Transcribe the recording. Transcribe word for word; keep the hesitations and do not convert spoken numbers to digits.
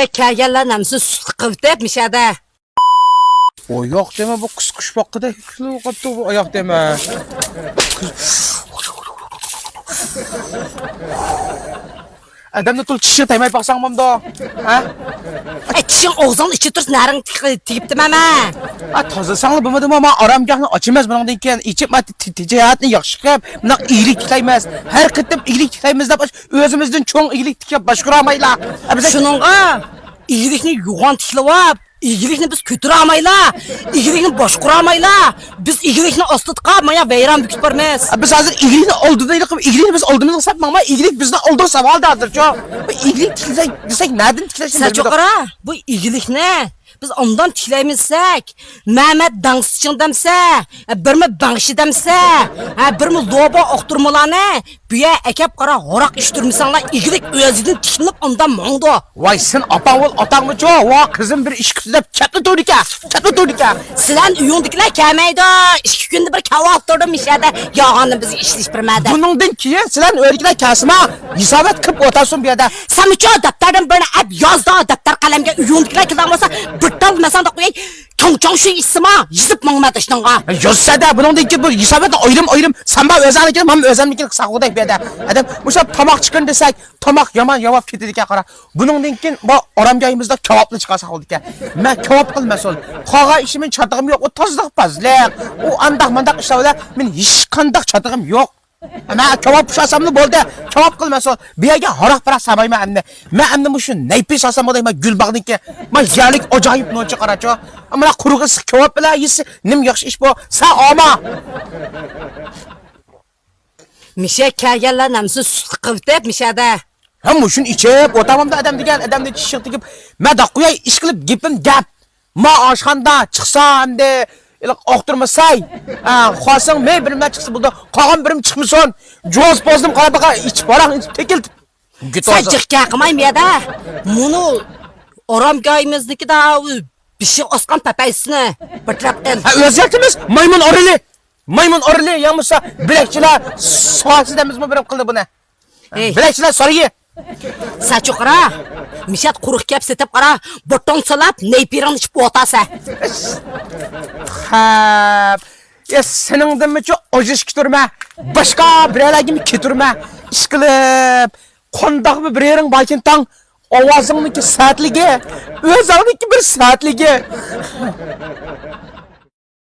كەلگەنلەرنىڭ ھەممىسىنى سۈتلۈك قىلىۋېتىپ مۇشەدە. ئۇ ياق دېمە، بۇ قىسقۇش باققىدەك قىلىۋاتىدۇ بۇ ئاياق دېمە. ئادەمنى تۇل چىشىغا تەگمەي باقساڭ بولمامدۇ؟ ھە؟ ئەي، چىشىڭ ئاغزىڭنىڭ ئىچىدە تۇرسا نەرىڭ تېگىپتىمەن مەن. ئا، تازىلىساڭلا بولمىدىمۇ؟ ما ئارامگاھنى ئاچىمىز بۇنىڭدىن كېيىن. ئېچىپ، ما تىجارەتنى ياخشى قىلىپ، مۇنداق ئىگىلىك تىكلەيمىز. ھەر قېتىم ئىگىلىك تىكلەيمىز دەپ، ئۆزىمىزدىن چوڭ ئىگىلىك تىكلەپ باشقۇرالمايلا. شۇنىڭغا ئىگىلىكنى يوغان تىكلەپ، ئىگىلىكنى بىز كۆتۈرەلمەيلا، ئىگىلىكنى باشقۇرالمايلا، بىز ئىگىلىكنى ئاستىتقا مايا ۋەيران بۈكۈپ بارىمىز. بىز ھازىر ئىگىلىكنى ئالدىدا قىلىپ، ئىگىلىكنى بىز ئالدىمىزغا سەپ ماڭماي، ئىگىلىك بىزنى ئالدىغا سەپ ئالدى ھازىرچۇ. بۇ ئىگىلىك تىكلىسەك دېسەك، نەدىن تىكلەشنى سەن بىلمىدۇق. چوقۇرا، بۇ ئىگىلىكنى بىز ئاندان تىكلەيمىز دېسەك، مەمەت داڭسىچىڭ دەمسە، بىرمۇ بەڭشى دەمسە، ھە، بىرمۇ لوبا ئوقتۇرمىلارنى بۇ يەر ئەكەپ قارا، ھاراق ئىچتۈرمىسەڭلار، ئىگىلىك ئۆزىدىن تىكلىنىپ ئاندان ماڭىدۇ. ۋاي، سېنى ئاپاڭ بول، ئاتاڭمۇچۇ؟ ۋا، قىزىم بىر ئىش كۈتسە دەپ كەپلا تۇرىدىكەن، كەپلا تۇرىدىكەن. سىلەرنىڭ ئۆيۈڭدىكىلەر كەلمەيدۇ، ئىككى كۈندە بىر كەۋاپ تۇردۇم مىشەدە، ياغاننى بىزگە ئىشلىشىپ بەرمەدى. بۇنىڭدىن كېيىن سىلەرنىڭ ئۆيدىكىلەر كەلسىمۇ، ھېسابات قىلىپ ئولتۇرسۇن بۇ يەردە. سەنمۇچۇ دەپتەردىن بىرنى ئەپ يازدا، دەپتەر قەلەمگە ئۆيۈڭدىكىلەر كېلىدىغان بولسا، بىر تال مەسەندە قوياي. چوڭ چوڭ شۇ ئىسما يېزىپ ماڭما داشنىڭغا. يۈرسەدە، بۇنىڭدىن كېيىن بۇ ھېساباتنى ئايرىم-ئايرىم، سەن بار ئۆزۈڭنىڭكىنى، مەن ئۆزۈمنىڭكىنى قىلساق بۇدەك بۇ يەردە. ئادەم مۇشۇ تاماق چىقىرىڭ دېسەك، تاماق يامان ياۋاپ كېتىدىكەن، قارا. بۇنىڭدىن كېيىن بۇ ئارامگاھىمىزدا كاۋاپلا چىقارساق بولىدىكەن. مەن كاۋاپقىلا مەسئۇل. قالغان ئىشى مېنىڭ چاتىقىم يوق. ئۇ تازىلىق پازلىق. ئۇ ئانداق مانداق ئىشلار بىلەن مېنىڭ ھېچقانداق چاتىقىم يوق. مەن كاۋاپ پىشۇرساملا بولدى. كاۋاپ قىل مەسئۇل. بۇ يەرگە ھاراق-پاراق سالمايمەن ئەمدى. مەن ئەمدى مۇشۇ نەيپى سالسام بولدى، مەن گۈلباغنىڭكى. مەن يەرلىك ئاجايىپ نونچە قاراچۇ. مانا قۇرۇق ئىسسىق كاۋاپ بىلەن يېسە نېمە ياخشى ئىش بۇ. سەن ئاما. مىشە كەلگەنلەرنىڭ ھەممىسىنى سۈتلۈك قىلىۋېتىپ مىشەدە. ھە، مۇشۇنى ئىچىپ ئولتۇرمامدا ئادەم دېگەن، ئادەمنى چىشىغا تېگىپ، مەن داق قوياي، ئىشقىلىپ گېپىم گەپ. ما ئاشخانىدا چىقسا ئەمدى، ئوقتۇرمىساي. ھە، خالىساڭ مەي بىرىملا چىقسا بولىدۇ. قالغان بىرىم چىقمىسۇن. جوز پوزدۇم قارا بىر ئىچىپ، ھاراق ئىچىپ تېكىلدىم. سەن جىق گەپ قىلماي مۇ يەردە. مۇنۇ ئارامگاھىمىزنىڭكىدە بېشى ئاسقان پەپەيسىنى بىر تەرەپ قىل. ھە، ئۆزگەرتىمىز. مايمۇن ئورىلى. مايمۇن ئورىلى يا بولمىسا بىلەكچىلەر سوئاسى دەيمىزمۇ بىرەم قىلدى بۇنى. ھەي. بىلەكچىلەر سورىيى. سەچۇقرا، مىشەت قۇرۇق گەپ سېتىپ قارا، بوتۇڭ سولاپ، نەيپىرىڭنى ئىچىپ ئولتۇرسەن. خەپ. يا سېنىڭدىنمۇچۇ ئوجۇش كېتۈرمە، باشقا بىرەرلەرگىمۇ كېتۈرمە. ئىشقىلىپ، قانداقمۇ بىر يېرىڭ باركىن تاڭ، ئاۋازىڭنىڭكى سەتلىكى، ئۆزۈڭنىڭكى بىر سەتلىكى.